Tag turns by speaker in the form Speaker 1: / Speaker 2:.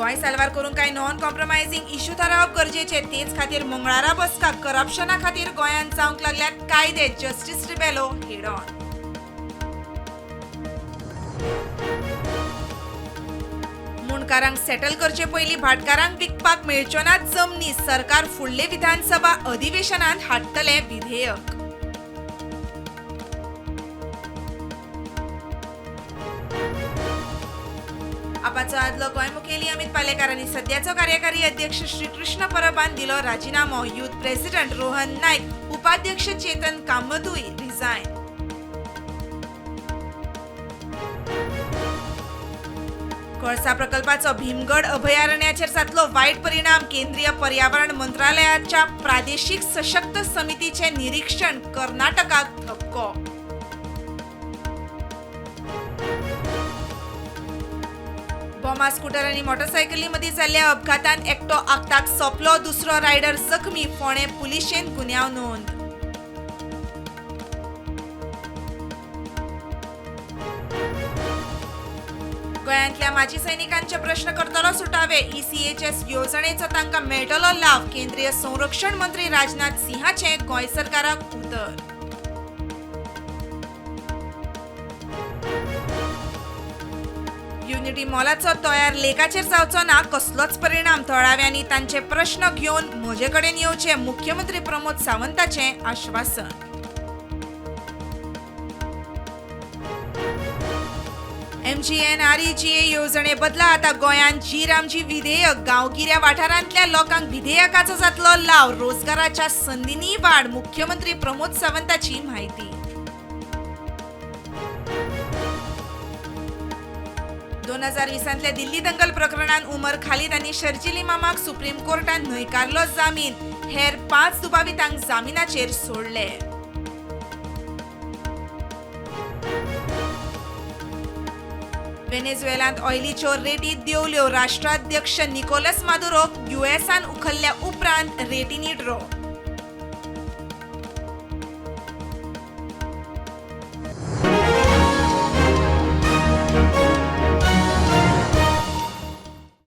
Speaker 1: गोंय साल्वार करूंक कांय non कॉम्प्रोमायझींग issue थारावप गरजेचे, तेच खातीर मंगळारा बसका. करप्शना खातीर गोंयांत जावंक लागल्यात कायदे. Justice Rebello head on. मुंडकारांक सेटल करचे पयलीं भाटकारांक विकपाक मेळच्यो नात जमनी. सरकार फुडले विधानसभा अधिवेशनांत हाडटलें विधेयक. आपाचो आदलो गोंय मुखेली अमित पालेकार आनी सद्याचो कार्यकारी अध्यक्ष श्रीकृष्ण परबान दिलो राजिनामो. यूथ प्रेसिडेंट रोहन नायक, उपाध्यक्ष चेतन कामतूय रिझायन. कळसा प्रकल्पाचो भीमगड अभयारण्याचेर जातलो वायट परिणाम. केंद्रीय पर्यावरण मंत्रालयाच्या प्रादेशीक सशक्त समितीचे निरीक्षण. कर्नाटकाक धपको. बोमा स्कूटर आनी मोटरसायकली मदीं जाल्ल्या अपघातांत एकटो आक्ताक सोंपलो, दुसरो रायडर जखमी. फोंडें पुलिशेन गुन्यांव नोंद. गोंयांतल्या माजी सैनिकांचे प्रश्न करतलो सुटावे. ईसीएचएस येवजणेचो तांकां मेळटलो लाव. केंद्रीय संरक्षण मंत्री राजनाथ सिंहाचें गोंय सरकाराक उतर. युनिटी मॉलाचो तयार लेकाचेर जावचो ना कसलोच परिणाम. थळाव्यांनी तांचे प्रश्न घेवन म्हजे कडेन येवचे, मुख्यमंत्री प्रमोद सावंताचें आश्वासन. एमजीएनआरईजीए येवजणे बदला आता गोंयांत जी रामजी विधेयक. गांवगिऱ्या वाठारांतल्या लोकांक विधेयकाचो जातलो लाव. रोजगाराच्या संदींनी वाड. मुख्यमंत्री प्रमोद सावंताची म्हायती. 2020 दिल्ली दंगल प्रकरणात उमर खालिद आनी शर्जील इमामाक सुप्रीम कोर्टान न्हयकारलो जामीन. हेर 5 दुबावितांक जामिनाचेर सोडले. व्हेनेझुएलांत ऑयलीच्यो रेटी देंवल्यो. राष्ट्राध्यक्ष निकोलस मादुरोक युएसान उखल्ल्या उपरांत रेटींनी ड्रॉप.